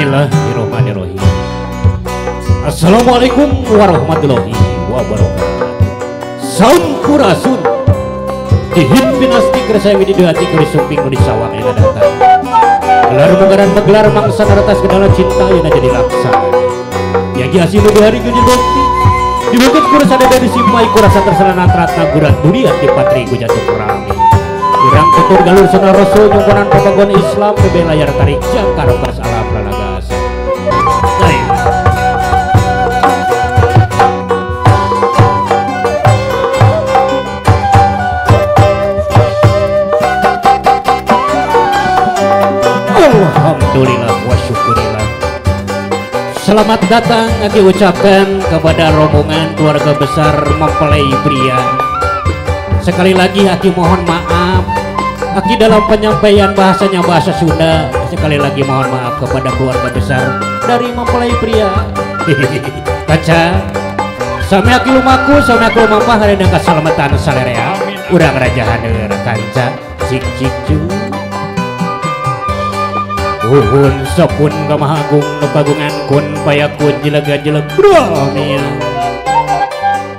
Bismillahirrahmanirrahim. Assalamualaikum warahmatullahi wabarakatuh. Sampurasun. Dihit pinasti kersa widi hati kuri sumping kuri sawang yang datang. Gelar munggaran menggelar mangsa naratas kendala cinta yang jadi laksa. Yagi hasil lebih hari kunci bukti. Di bukit kurasa dari simpai kurasa terserana tratna gurat durian di patri jatuh kerami. Kurang tutur galur sunnah rasul nyongkonan papagon Islam bebe layar tarik jangkar ras alam lalagas. Alhamdulillah wa syukurillah. Selamat datang kami ucapkan kepada rombongan keluarga besar mempelai pria. Sekali lagi Aki mohon maaf, Aki dalam penyampaian bahasanya bahasa Sunda. Sekali lagi mohon maaf kepada keluarga besar dari mempelai pria. Kaca sami Aki lumaku, sami Aki lumampah hari dan keselamatan salerea. Urang rajahan kanca cik cik cu. Uhun sokun kamahagung nu kagungan kun payakun jilega jileg bromil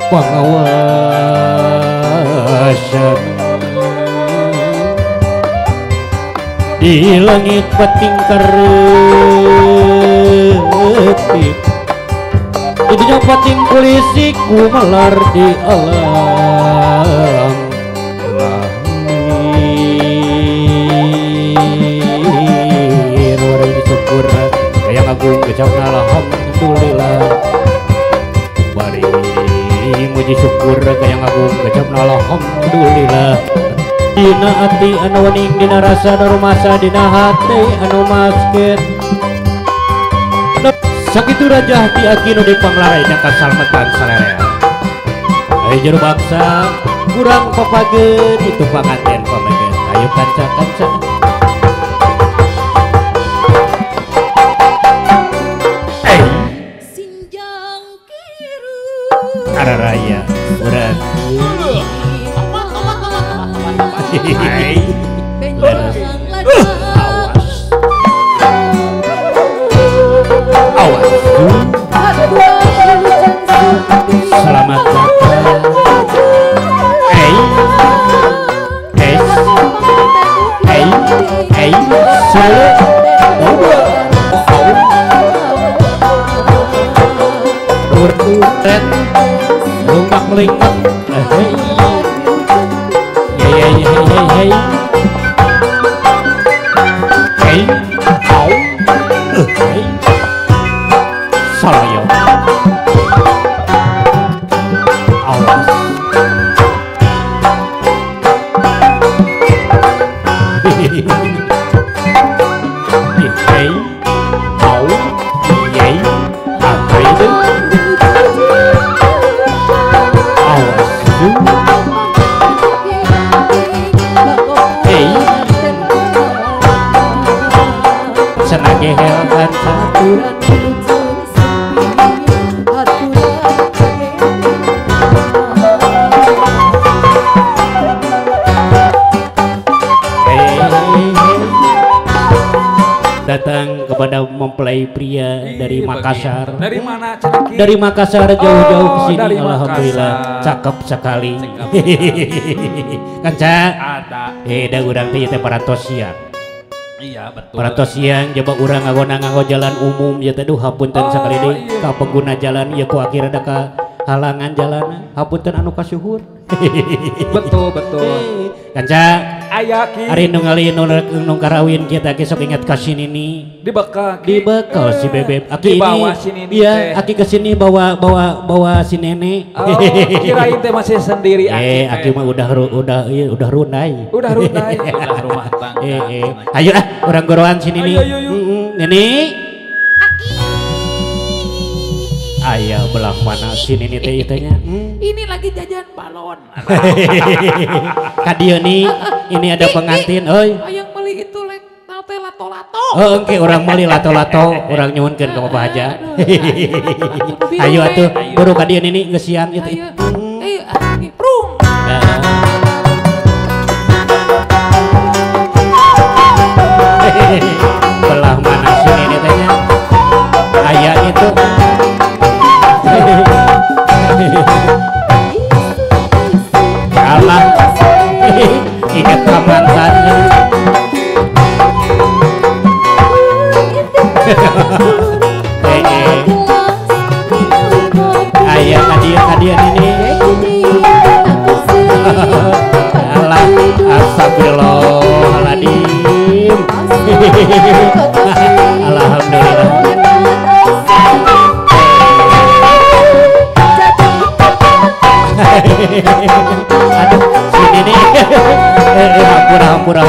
pengawasan di langit peting kerepip idunya peting polisi ku melar di alam syukur kaya agung kecapna alhamdulillah. Bari muji syukur kaya agung kecapna alhamdulillah. Dina ati anu wening dina rasa anu rumasa dina hati anu masket. Sakitu raja hati aki nu dipanglarai jangka salmetan salerea. Ayo jero baksa kurang papageun itu panganten pameget. Ayo kanca-kanca. Raya urang awas awas. Selamat datang. S A sale red lumak melingkap. Hey hey hey hey hey au hey salayo awas. Hey au yey apa itu? Datang kepada mempelai pria dari Makassar. Dari mana? Ceneki? Dari Makassar jauh-jauh ke sini. Alhamdulillah, cakep sekali. Kanca. Ada. Da urang teh teh parantos siang. Iya betul. Parantos siang coba urang nganggo jalan umum ya teh duh hapunten sakali deui ka pengguna jalan ieu ku akhirna da ka halangan jalan hapunten anu kasuhur. Betul betul. Kanca. Aya ki. Ari nu ngali nu karawin kita ge sok ingat ka sinini. Dibekal. Dibekal si bebeb. Aki dibawa ini. Iya, aki ke sini bawa bawa bawa si nenek. Oh, kirain teh masih sendiri aki. Aki mah udah runai. Udah runai, udah rumah tangga. Ayo ah, urang goroan si nini. Ayo. Nenek. Aki. Ayah belah mana si nini teh teh nya? Ini lagi jajan balon. Kadieu nih, ini ada pengantin, oi. Yang beli itu lek teh lato-lato. Oh, engke urang meuli lato-lato, urang nyuhunkeun ka Bapak aja. Ayo atuh, buru kadieu nini geus siang ieu teh. Ayo, prung. Belah mana si nini teh nya? Ingat ka mantan. Ayah hadiah ini. Alah, astagfirullahaladzim. Alhamdulillah. Aduh, sini nih. Hampura.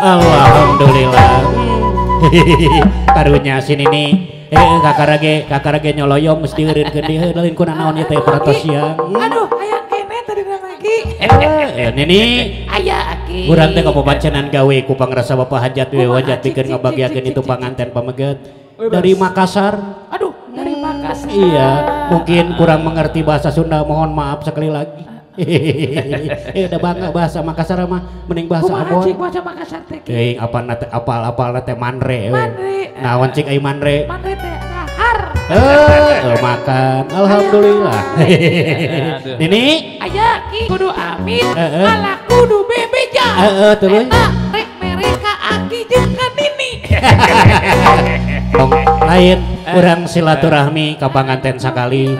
Alhamdulillah. Karunya sini nih. Kakarage nyoloyong mesti eureunkeun dieu lain ku nanaon ieu teh paratos siang. Aduh, aya kene tadi lagi. Nini aya aki. Urang teh kapapancenan gawe ku pangrasa Bapak hajat we wajat pikeun ngabagiakeun itu panganten pameget dari Makassar. Aduh, dari Makassar. Iya, mungkin kurang mengerti bahasa Sunda, mohon maaf sekali lagi. Udah bangga bahasa Makassar mah mending bahasa Ambon. Kumaha bahasa Makassar teh? Teuing apa teh apal-apal teh manre we. Naon cik ai manre? Manre teh dahar. Makan. Alhamdulillah. Nini? Aya ki kudu amin, ala kudu bebeja. Heeh, terus. Eta rek mere ka aki jeung ka Nini. Lain urang silaturahmi ka panganten sakali.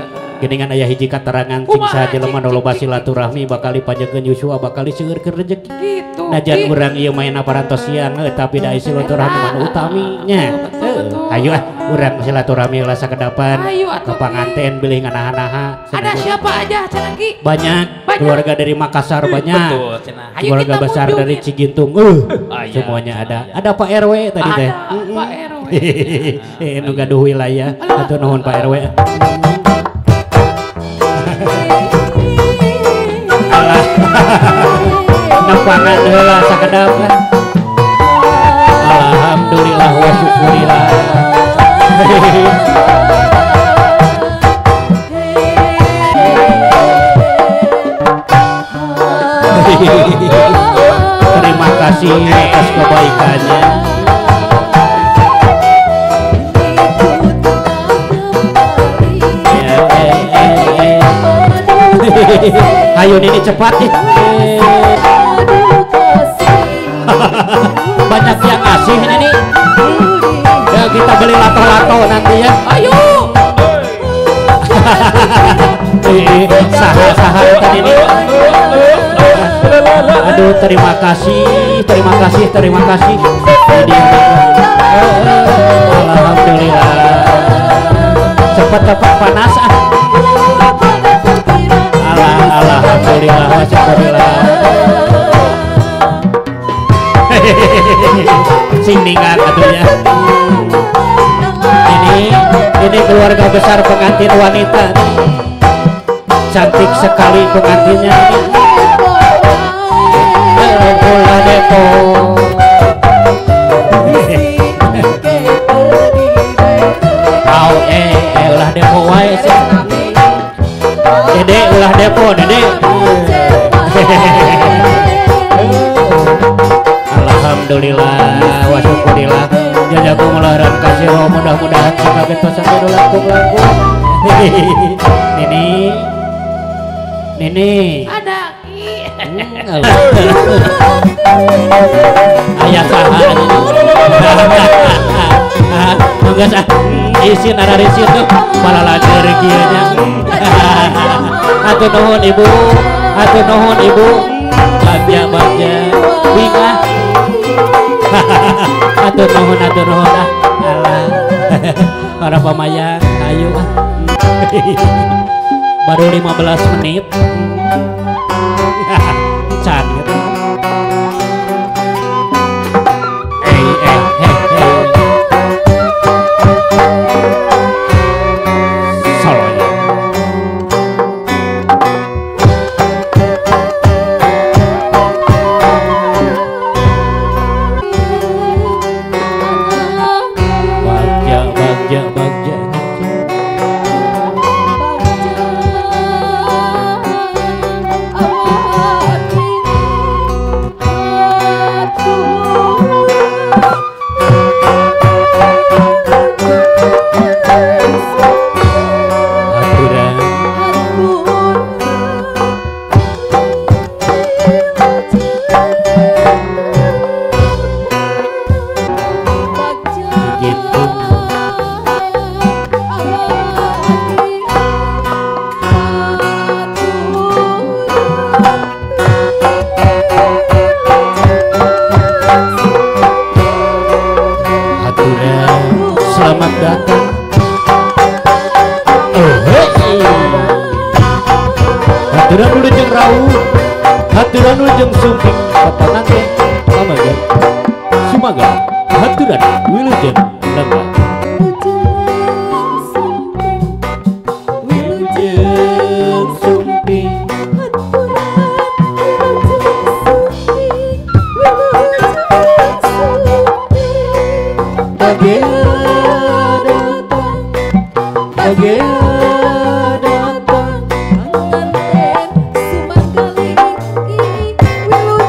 Geningan aya hiji katerangan cing saha jelema nu loba silaturahmi bakal dipajekeun Yusua bakal diseueurkeun rejeki. Gitu. Najan urang ieu main parantos siang tapi da silaturahmi mah utami nya. Ayo ah urang silaturahmi ulah sakedapan ka panganten bilih nganaha-naha. Ada siapa aja cenah Ki? Banyak. Keluarga dari Makassar banyak. Betul cenah. Keluarga besar dari Cigintung. Semuanya ada. Ada Pak RW tadi teh. Ada Pak RW. Nu gaduh wilayah. Hatur nuhun Pak RW. Nepangan heula sakedap. Alhamdulillah wa syukurillah. Terima kasih atas kebaikannya. Ayo Nini cepat nih. Banyak yang ngasih ini nih. Ya, kita beli lato-lato nanti ya. Ayo. Saha-saha tadi ini. Aduh, terima kasih, terima kasih, terima kasih. Jadi, alhamdulillah. Cepat-cepat panas ah. Alhamdulillah, alhamdulillah. Sing ninggal atunya. Ini keluarga besar pengantin wanita. Cantik sekali pengantinnya ini. Bola depo. Au ulah depo wae sih. Dede ulah depo, dede. Alhamdulillah wa syukurillah. Jazakumullah khairan katsira, mudah-mudahan sakabeh tos sampe laku-laku. Nini. Nini. Ada ki. Aya saha ini. Geus ah isin ada isin tuh balalager kieu nya. Hatur nuhun ibu, hatur nuhun ibu. Bagja bagja bingah. Hatur nuhun ah. Alah. Para pamayang ayo ah. Baru 15 menit. Can gitu. Solonya. Bagja, bagja, bagja. Haturan wilujeng rawuh, haturan wilujeng sumping, papanganten pamaget sumaga, haturan wilujeng lembah. Wilujeng sumping, bagea datang, bagea datang, panganten sumagaliki wilujeng tepang,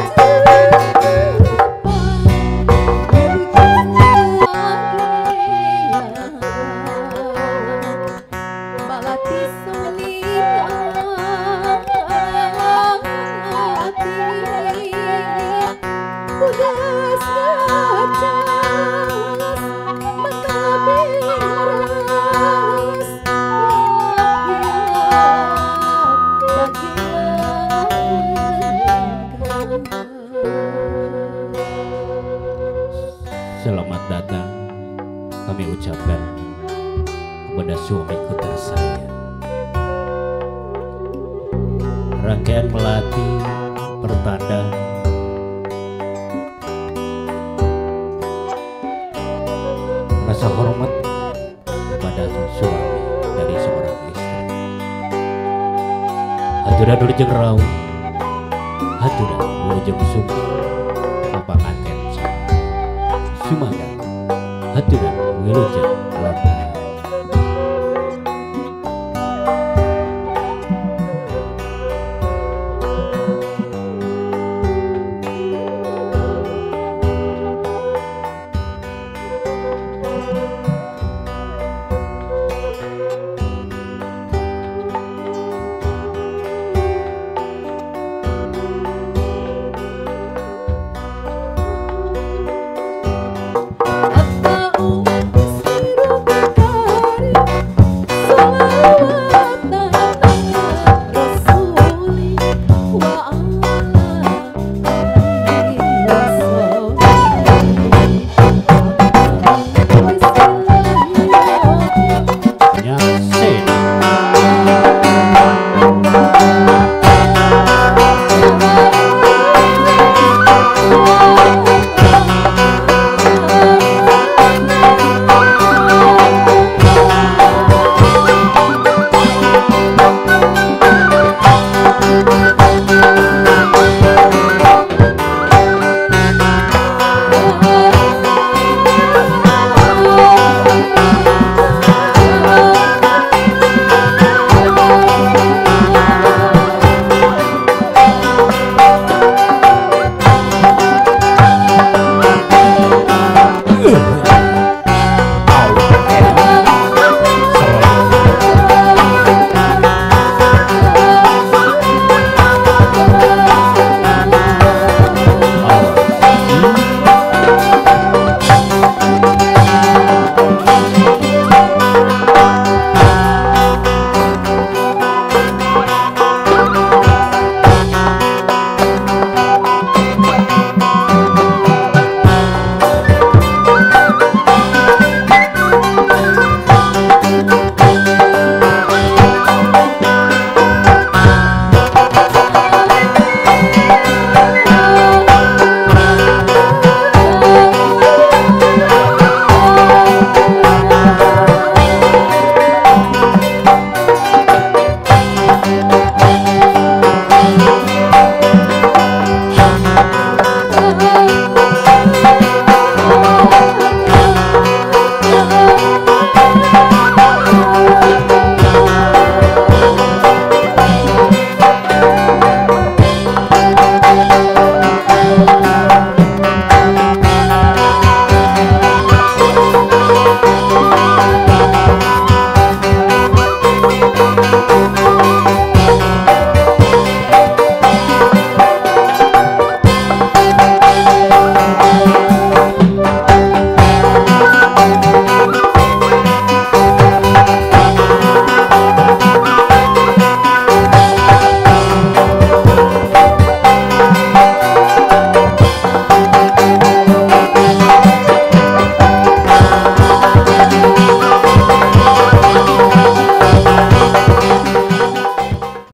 wilujeng balati solih ati udas gacas matabi horas Selamat datang kami ucapkan kepada suamiku tersayang. Rangkaian melati pertanda rasa hormat kepada suami dari seorang istri. Haturan wilujeng rawuh, haturan wilujeng sumping, papanganten sumaga, haturan wilujeng lembah.